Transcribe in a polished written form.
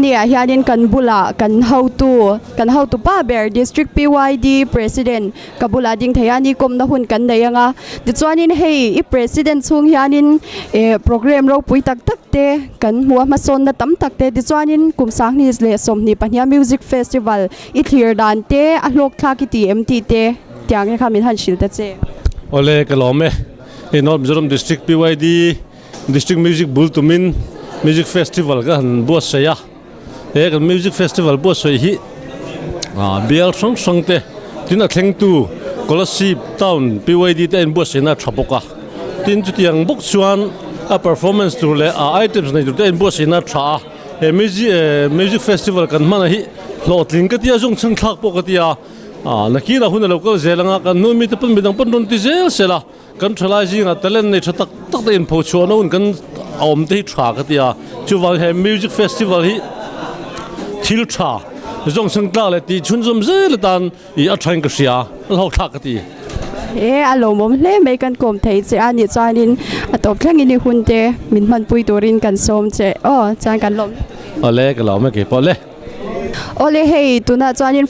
Vawiin ah hianin kan bulah kan hotu kan hotu pa ber District PYD President ka bulah ding thei a ni kawmna hun kan nei ang a tichuanin hei i President chhung hianin eh program ropui tak tak te kan hmu a hmasawnna tam tak te tichuanin kum sanghnih leh 22a Music Festival i thlir dan te a hlawk thlak i ti em tih te tiang te kha min han hrilh ta che. Awle ka lawm e, hei North Mizoram District PYD District Music bul tumin Music Festival ka han buatsaih a, he kan Music Festival buatsaih hi bial hrang hrang te tin a thlengtu Kolasib Town PYD te a inbuatsaihna a tha bawk a, tin chutiang bawk chuan a performance tur leh a items nei tur te a inbuatsaihna a tha a, he Music Festival kan hman hi hlawhtling ka tia zung chhang thlak pawh ka tia, nakinah hun a lo kal zel anga kan nu mite pawn midang pawn rawn ti zel sel a. Kan thalai zingah talent nei tha tak tak te inpho chhuah na hun kan a awm te hi tha ka ti a, chuvang he music festival hi thil tha zawng chhang tlak leh tih chhunzawm zel atan ih a thain ka hria, a hlawk thlak ka ti. He a lawmawm hle mai kan kawm thei che a nih chuanin a tawp thlengin i hun te min hmanpui turin kan sawm che aw chuan kan lawm. Awle ka lawm e keipawh le. Awle hei tunah chuanin.